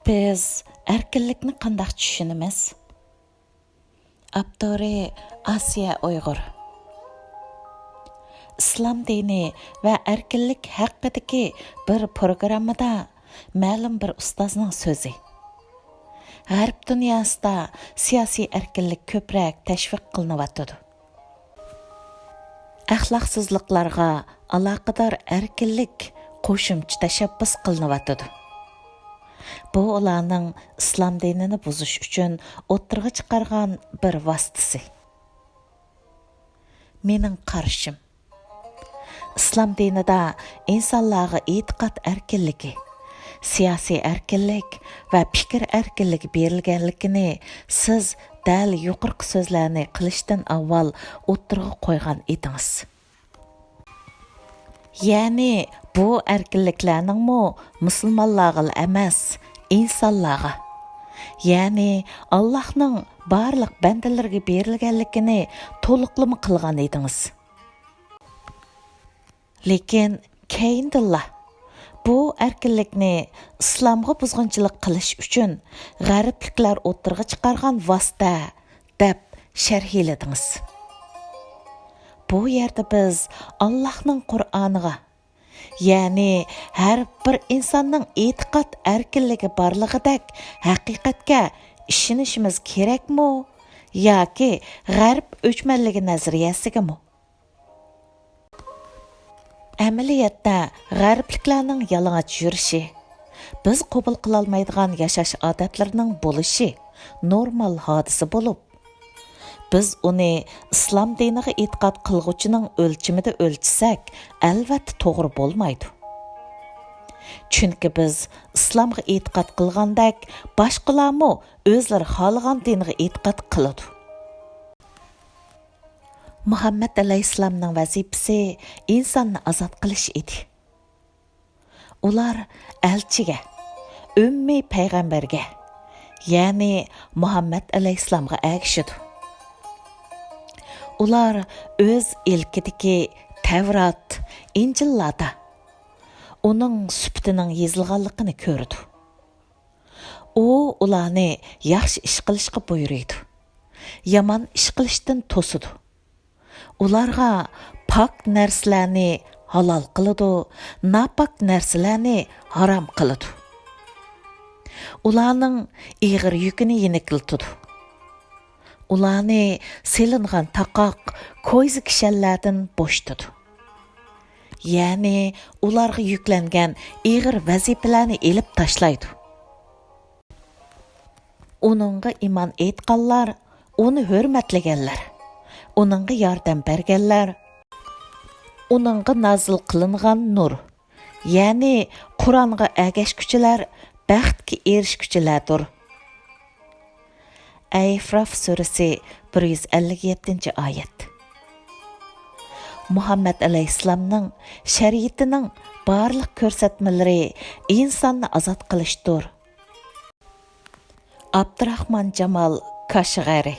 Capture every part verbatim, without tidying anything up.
بىز ئەركىنلىكنى قانداق چۈشىنىمىز؟ ئاپتورى: ئاسىيە ئۇيغۇر. ئىسلام دىنى ۋە ئەركىنلىك ھەققىدىكى بىر پروگراممىدا مەلۇم بىر ئۇستازنىڭ سۆزى. غەرب دۇنياسىدا سىياسىي ئەركىنلىك كۆپرەك تەشۋىق قىلىنىۋاتىدۇ. ئەخلاقسىزلىقلارغا ئالاقىدار ئەركىنلىك قوشۇمچە تەشەببۇس قىلىنىۋاتىدۇ. بۇ ئۇلارنىڭ ئىسلام دىنىنى بۇزۇش ئۈچۈن ئوتتۇرىغا چىقارغان بىر ۋاسىتىسى. مېنىڭ قارىشىم، ئىسلام دىنىدا ئىنسانلارغا ئېتىقاد ئەركىنلىكى، سىياسىي ئەركىنلىك ۋە پىكىر ئەركىنلىكى بېرىلگەنلىكىنى سىز دەل يۇقىرىقى سۆزلەرنى قىلىشتىن ئاۋۋال ئوتتۇرىغا قويغان ئىدىڭىز. يەنى بۇ ئەركىنلىكلەرنىڭمۇ مۇسۇلمانلارغىلا ئەمەس، ئىنسانلارغا، يەنى ئاللاھنىڭ بارلىق بەندىلىرىگە بېرىلگەنلىكىنى تولۇقلىما قىلغان ئىدىڭىز. لېكىن كەينىدىنلا بۇ ئەركىنلىكنى ئىسلامغا بۇزغۇنچىلىق قىلىش ئۈچۈن غەربلىكلەر ئوتتۇرىغا چىقارغان ۋاسىتە، دەپ شەرھلىدىڭىز. بۇ يەردە بىز ئاللاھنىڭ قۇرئانىغا، يەنى ھەر بىر ئىنساننىڭ ئېتىقاد ئەركىنلىكى بارلىقىدەك ھەقىقەتكە ئىشىنىشىمىز كېرەكمۇ ياكى غەرب ئۆچمەنلىكى نەزەرىيەسىگىمۇ؟ ئەمەلىيەتتە غەربلىكلەرنىڭ يالىڭاچ يۈرۈشى، بىز قوبۇل قىلالمايدىغان ياشاش ئادەتلىرىنىڭ بولۇشى نورمال ھادىسە بولۇپ، بىز ئۇنى ئىسلام دىنىغا ئېتىقاد قىلغۇچىنىڭ ئۆلچىمىدە ئۆلچىسەك، ئەلۋەتتە توغرا بولمايدۇ. چۈنكى بىز ئىسلامغا ئېتىقاد قىلغاندەك، باشقىلارمۇ ئۆزلىرى خالىغان دىنغا ئېتىقاد قىلىدۇ. مۇھەممەد ئەلەيھىسسالامنىڭ ۋەزىپىسى ئىنساننى ئازاد قىلىش ئىدى. ئۇلار ئەلچىگە، ئۈممىي پەيغەمبەرگە، يەنى مۇھەممەد ئەلەيھىسسالامغا ئەگىشىدۇ. ئۇلار ئۆز ئىلكىدىكى تەۋرات، ئىنجىللاردا ئۇنىڭ سۈپىتىنىڭ يېزىلغانلىقىنى كۆرىدۇ. ئۇ ئۇلارنى ياخشى ئىش قىلىشقا بۇيرۇيدۇ، يامان ئىش قىلىشتىن توسىدۇ. ئۇلارغا پاك نەرسىلەرنى ھالال قىلىدۇ، ناپاك نەرسىلەرنى ھارام قىلىدۇ. ئۇلارنىڭ ئېغىر يۈكىنى يېنىكلىتىدۇ. ئۇلارنى سېلىنغان تاقاق، كويزا كىشەنلەردىن بوشىتىدۇ. يەنى ئۇلارغا يۈكلەنگەن ئېغىر ۋەزىپىلەرنى ئېلىپ تاشلايدۇ. ئۇنىڭغا ئىمان ئېيتقانلار، ئۇنى ھۆرمەتلىگەنلەر، ئۇنىڭغا ياردەم بەرگەنلەر، ئۇنىڭغا نازىل قىلىنغان نۇر، يەنى قۇرئانغا ئەگەشكۈچىلەر بەختكە ئېرىشكۈچىلەردۇر. ئەئراف سۈرىسى، بىر يۈز ئەللىك يەتتىنچى ئايەت. مۇھەممەد ئەلەيھىسسالامنىڭ شەرىئىتىنىڭ بارلىق كۆرسەتمىلىرى ئىنساننى ئازاد قىلىشتۇر. ئابدۇراخمان جامال كاشغەرى.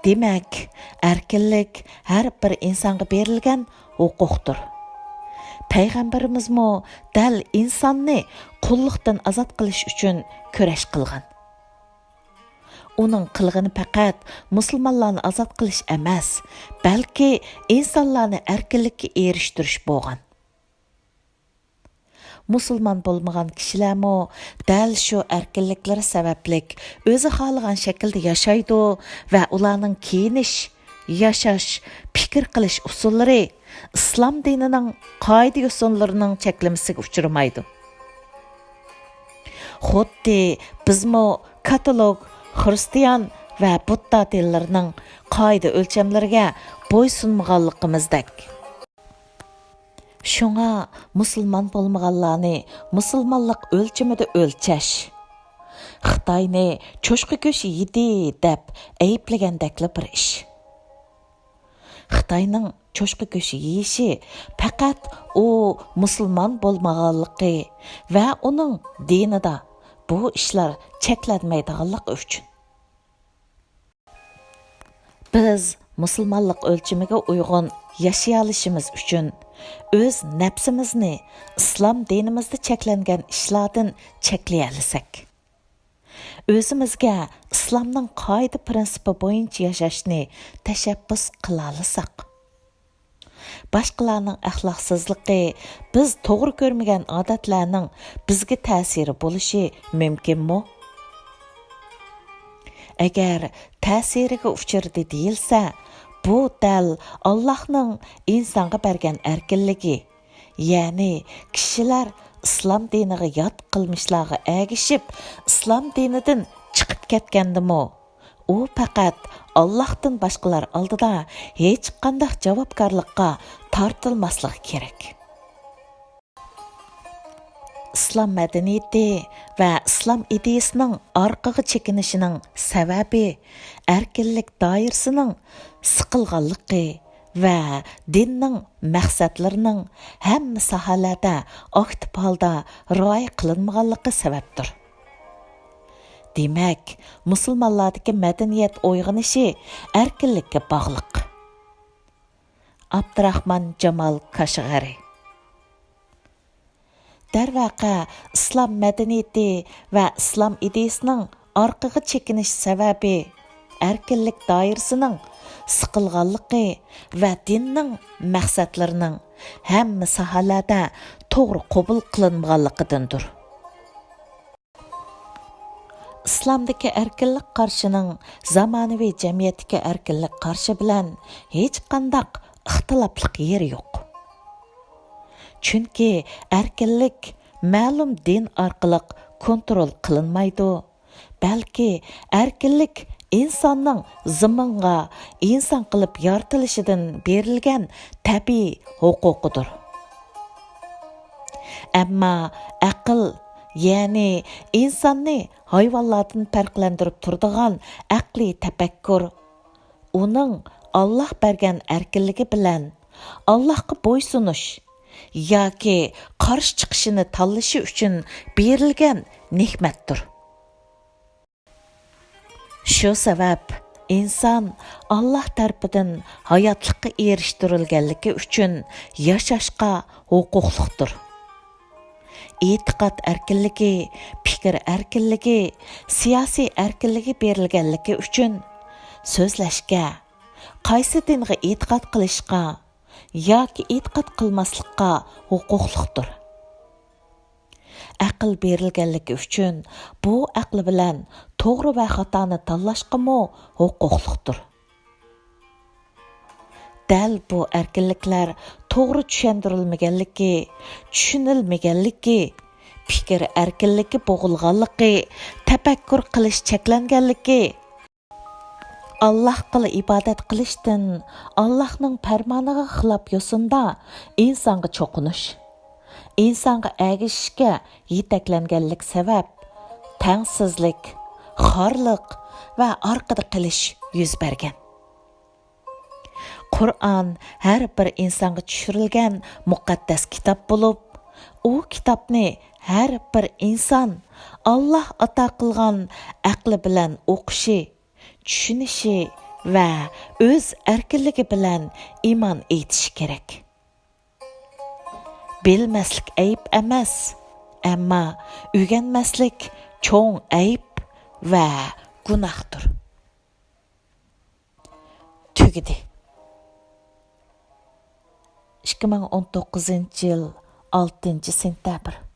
دېمەك، ئەركىنلىك ھەر بىر ئىنسانغا بېرىلگەن ھوقۇقتۇر. پەيغەمبىرىمىزمۇ دەل ئىنساننى قۇللۇقتىن ئازاد قىلىش ئۈچۈن كۈرەش قىلغان. ئۇنىڭ قىلغىنى پەقەت مۇسۇلمانلارنى ئازاد قىلىش ئەمەس، بەلكى ئىنسانلارنى ئەركىنلىككە ئېرىشتۈرۈش بولغان. مۇسۇلمان بولمىغان كىشىلەرمۇ دەل شۇ ئەركىنلىكلىرى سەۋەبلىك ئۆزى خالىغان شەكىلدە ياشايدۇ ۋە ئۇلارنىڭ كىيىنىش، ياشاش، پىكىر قىلىش ئۇسۇللىرى ئىسلام دىنىنىڭ قائىدە-يوسۇنلىرىنىڭ چەكلىمىسىگە ئۇچرىمايدۇ. خۇددى بىزمۇ كاتولىك، خىرىستىيان ۋە بۇددا دىنلىرىنىڭ قائىدە ئۆلچەملىرىگە بويسۇنمىغانلىقىمىزدەك. شۇڭا مۇسۇلمان بولمىغانلارنى مۇسۇلمانلىق ئۆلچىمىدە ئۆلچەش، خىتاينى چوشقا گۆشى يېدى دەپ ئەيىبلىگەندەكلا بىر ئىش. خىتاينىڭ چوشقا گۆشى يېيىشى پەقەت ئۇ مۇسۇلمان بولمىغانلىقى ۋە ئۇنىڭ دىنىدا بۇ ئىشلار چەكلەنمەيدىغانلىقى ئۈچۈن. بىز مۇسۇلمانلىق ئۆلچىمىگە ئۇيغۇن ياشىيالىشىمىز ئۈچۈن ئۆز نەپسىمىزنى ئىسلام دىنىمىزدا چەكلەنگەن ئىشلاردىن چەكلىيەلىسەك، ئۆزىمىزگە ئىسلامنىڭ قائىدە پىرىنسىپى بويىچە ياشاشنى تەشەببۇس قىلالىساق، باشقىلارنىڭ ئەخلاقسىزلىقى، بىز توغرا كۆرمىگەن ئادەتلەرنىڭ بىزگە تەسىرى بولۇشى مۇمكىنمۇ؟ ئەگەر تەسىرىگە ئۇچرىدى دېيىلسە، بۇ دەل ئاللاھنىڭ ئىنسانغا بەرگەن ئەركىنلىكى، يەنى كىشىلەر ئىسلام دىنىغا يات قىلمىشلارغا ئەگىشىپ، ئىسلام دىنىدىن چىقىپ كەتكەندىمۇ، ئۇ پەقەت ئاللاھتىن باشقىلار ئالدىدا ھېچقانداق جاۋابكارلىققا تارتىلماسلىقى كېرەك. ئىسلام مەدەنىيىتى ۋە ئىسلام ئىدىيىسىنىڭ ئارقىغا چېكىنىشىنىڭ سەۋەبى ئەركىنلىك دائىرىسىنىڭ سىقىلغانلىقى ۋە دىننىڭ مەقسەتلىرىنىڭ ھەممە ساھەلەردە ئاكتىپ ھالدا رىئايە قىلىنمىغانلىقى سەۋەبتۇر. دېمەك، مۇسۇلمانلاردىكى مەدەنىيەت ئويغىنىشى ئەركىنلىككە باغلىق. ئابدۇراخمان جامال كاشغەرى. دەرۋەقە، ئىسلام مەدەنىيىتى ۋە ئىسلام ئىدىيىسىنىڭ ئارقىغا چېكىنىش سەۋەبى ئەركىنلىك دائىرىسىنىڭ سىقىلغانلىقى ۋە دىننىڭ مەقسەتلىرىنىڭ ھەممە ساھەلەردە توغرا قوبۇل قىلىنمىغانلىقىدىندۇر. ئىسلامدىكى ئەركىنلىك قارىشىنىڭ زامانىۋى جەمئىيەتتىكى ئەركىنلىك قارىشى بىلەن ھېچقانداق ئىختىلاپلىق يېرى يوق. چۈنكى ئەركىنلىك مەلۇم دىن ئارقىلىق كونترول قىلىنمايدۇ، بەلكى ئەركىنلىك ئىنساننىڭ زېمىنغا ئىنسان قىلىپ يارىتىلىشىدىن بېرىلگەن تەبىئىي ھوقۇقىدۇر. ئەمما ئەقىل، يەنى ئىنساننى ھايۋانلاردىن پەرقلەندۈرۈپ تۇرىدىغان ئەقلىي تەپەككۇر، ئۇنىڭ ئاللاھ بەرگەن ئەركىنلىكى بىلەن ئاللاھقا بويسۇنۇش ياكى قارشى چىقىشىنى تاللىشى ئۈچۈن بېرىلگەن نېمەتتۇر. شۇ سەۋەب ئىنسان ئاللاھ تەرىپىدىن ھاياتلىققا ئېرىشتۈرۈلگەنلىكى ئۈچۈن ياشاشقا ھوقۇقلۇقتۇر. ئېتىقاد ئەركىنلىكى، پىكىر ئەركىنلىكى، سىياسىي ئەركىنلىكى بېرىلگەنلىكى ئۈچۈن سۆزلەشكە، قايسى دىنغا ئېتىقاد قىلىشقا ياكى ئېتىقاد قىلماسلىققا ھوقۇقلۇقتۇر. ئەقىل بېرىلگەنلىكى ئۈچۈن بۇ ئەقلى بىلەن توغرا ۋە خاتانى تاللاشقىمۇ ھوقۇقلۇقتۇر. دەل بۇ ئەركىنلىكلەر توغرا چۈشەندۈرۈلمىگەنلىكى، چۈشىنىلمىگەنلىكى، پىكىر ئەركىنلىكى بوغۇلغانلىقى، تەپەككۇر قىلىش چەكلەنگەنلىكى، ئاللاھقىلا ئىبادەت قىلىشتىن، ئاللاھنىڭ پەرمانىغا خىلاپ يوسۇندا ئىنسانغا چوقۇنۇش، ئىنسانغا ئەگىشىشكە يېتەكلەنگەنلىك سەۋەب، تەڭسىزلىك، خارلىق ۋە ئارقىدا قېلىش يۈز بەرگەن. قۇرئان ھەر بىر ئىنسانغا چۈشۈرۈلگەن مۇقەددەس كىتاب بولۇپ، ئۇ كىتابنى ھەر بىر ئىنسان ئاللاھ ئاتا قىلغان ئەقلى بىلەن ئوقۇشى، چۈشىنىشى ۋە ئۆز ئەركىنلىكى بىلەن ئىمان ئېيتىشى كېرەك. بىلمەسلىك ئەيىب ئەمەس، ئەمما ئۆگەنمەسلىك چوڭ ئەيىب ۋە گۇناھتۇر. تۈگىدى. ئىككى مىڭ ئون توققۇزىنچى يىل ئالتىنچى سېنتەبىر.